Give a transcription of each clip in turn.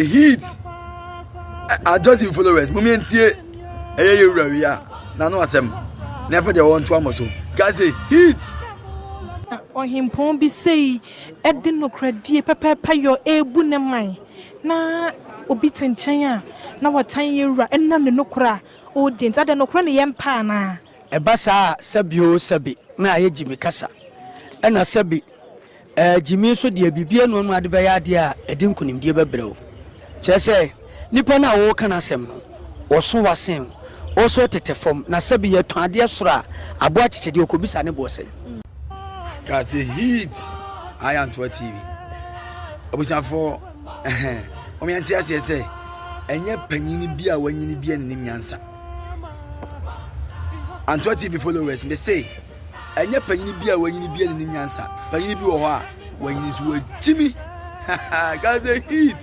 Heat Adjusting followers mo ntie ɛyɛ yɛ wura wei a n'ano asɛm na ɛfɛ deɛ wɔn nto amɔ so gase heat. Ɔhempɔn bi sei de nokorɛdie pɛpɛɛpɛ yɔ rebu ne man, na obi te nkyɛn a na watan yɛn wura ɛnam ne nokorɛ a ɔredie nti. Adɛn, nokorɛ ne yɛmpɛ anaa? Ɛba saa a, sɛbi oo sɛbi, na ayɛ gyimi kasa. Ɛna sɛbi ɛɛ gyimi nso deɛ, biribi anuanu ade bɛyɛ adeɛ a ɛde nkunimdie bɛbrɛ wo. Kyerɛ sɛ, nipa no a woreka n'asɛm no, ɔso wasen wo, wo nso wotete fam. Na sɛbi yɛtɔn adeɛ soro a, aboa kyekyedeɛ ɔkɔbisa ne boɔ sɛn? Kase heat Ayantoa TV abusuafoɔ ɛhɛn wɔn yɛn te aseɛ sɛ ɛnyɛ panyin bi a wanyini bi a n'anim nyansa. Antoa TV followers me se ɛnyɛ panyin bi a wanyini bi a n'anim nyansa. Panyin bi wɔ hɔ a wanyini nso wagyimi. Kase heat.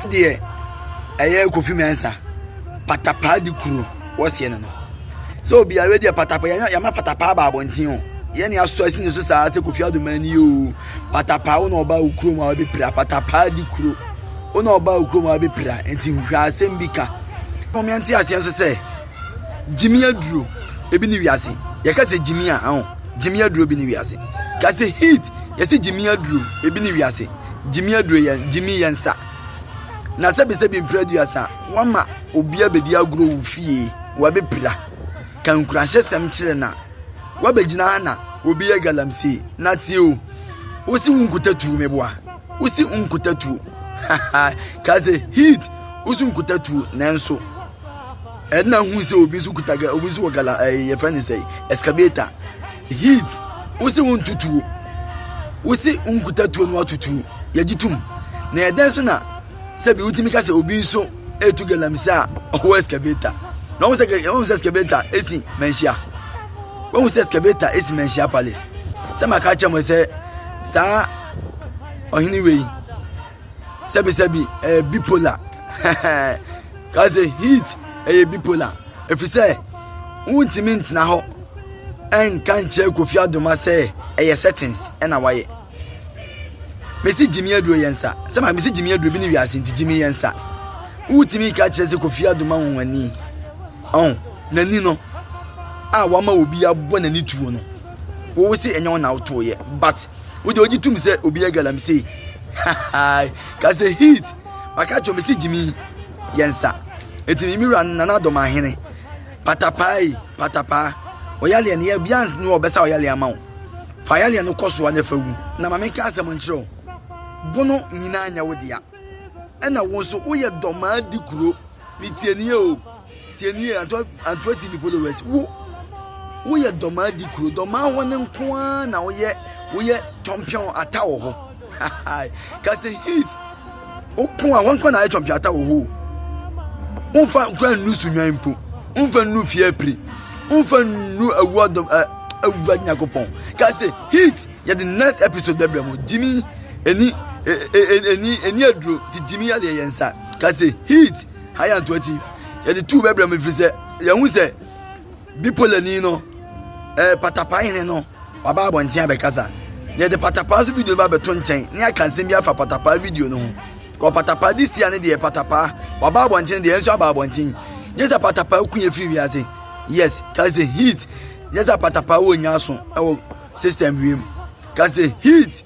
Deɛ ɛyɛ Kofi Mensah patapaa di kuro wɔseɛ no no sɛ obiara deɛ patapaa yɛma patapaa ba abɔnten o yɛne asɔ asi ne so saa sɛ Kofi Adoma ni o patapaa wo na ɔba wo kurom a wabɛpira patapaa di kuro wo na ɔba wo kurom a wabɛpira nti hwɛ asɛm bi ka wɔn yɛnte aseɛ nso sɛ gyimi aduro ebi ne wiase yɛka sɛ gyimi a ɛho gyimi aduro bi ne wiase ka sɛ heat yɛsɛ gyimi aduro ebi ne wiase Gyimi aduro yɛ gyimi yɛ nsa. Na sɛbisɛbi mpere aduasa wama obi abɛdi agorɔ wo fie wabɛpira. Ka nkuranhyɛsɛm kyerɛ na wabɛgyina ha na obi yɛ galamsey na tie o. Wosi wo nkuta tuo meboa. Wosi nkuta tuo. Ka sɛ heat wosi nkuta tuo nanso ɛna hu sɛ obi nso kuta obi nso wɔ gala ɛyɛ yɛfrɛ ne sɛ excavator. Heat, wose wontu tuo, wose wonkuta tuo no wato tuo, yɛgye tom. Na ɛdɛn so na sɛbi wotumi ka sɛ obi nso etu galamsey a ɔwɔ excavator. Na wɔn sɛ wɔn sɛ excavator esi manhyia. Wɔn sɛ excavator esi manhyia palace. Sɛ maka kyerɛ mo sɛ saa ɔhene wei sɛbisɛbi ɛyɛ bipolar. Ka sɛ heat ɛyɛ bipolar. Ɛfiri sɛ wontumi ntena hɔ ɛnka nkyerɛ Kofi Adoma sɛ ɛyɛ settings ɛna wayɛ. Mesi gyimi aduro yɛ nsa. Sɛ ma mesi gyimi aduro bi ne wiase nti gyimi yɛ nsa. Wotumi ka kyerɛ sɛ Kofi Adoma nwonwani. Ɔn, n'ani no a wama obi abɔ n'ani tuo no. Wo se ɛnyɛ wo na wotoeɛ but wode ogye tum sɛ obi yɛ galamsey. Ka sɛ heat maka kyerɛ mesi gyimi yɛ nsa. Eti me wura Nana Dɔmahene patapaa yi patapaa ɔyaleɛ no yɛ bia ne ɔbɛsa ɔyaleɛ ama wo. Fa yaleɛ no kɔ soa na fa wu. Na ma menka asɛm nkyerɛ wo. Bono nyinaa nyɛ wo dea. Ɛna wo nso woyɛ dɔmaa di kuro. Me tie nie o. Tie nie Antoa Antoa TV followers. Wo woyɛ dɔmaa di kuro. Dɔmaa hɔ ne nko ara na woyɛ woyɛ tɔmpiɔn ata wɔ hɔ. Ka sɛ heat woko a wɔn nko na ayɛ tɔmpiɔn ata wɔ hɔ o. Womfa kura nnu sunwan mpo. Womfa nnu fie apiri. Womfa nnu awu adɔm ɛ awura Nyankopɔn. Ka sɛ heat yɛde next episode bɛbrɛ mo. Jimmy eni eni eni aduro ti Jimmy yɛ deɛ yɛn nsa. Ka sɛ heat ha yɛ Antoa TV. Yɛde tu bɛbrɛ mo ɛfiri sɛ yɛhu sɛ bipolani no ɛɛ patapaa hene no waba abɔnten abɛkasa. Na yɛde patapaa nso video no ba abɛto nkyɛn na yɛaka nsɛm bi afa patapaa video no ho. Kɔ patapaa de sia ne deɛ patapaa waba abɔnten deɛ nso aba abɔnten. Nyɛ sɛ patapaa ku yɛ firi wiase. Yes, ka sɛ heat. Nyɛ sɛ patapaa wɔ nya aso ɛwɔ system wiem. Ka sɛ heat.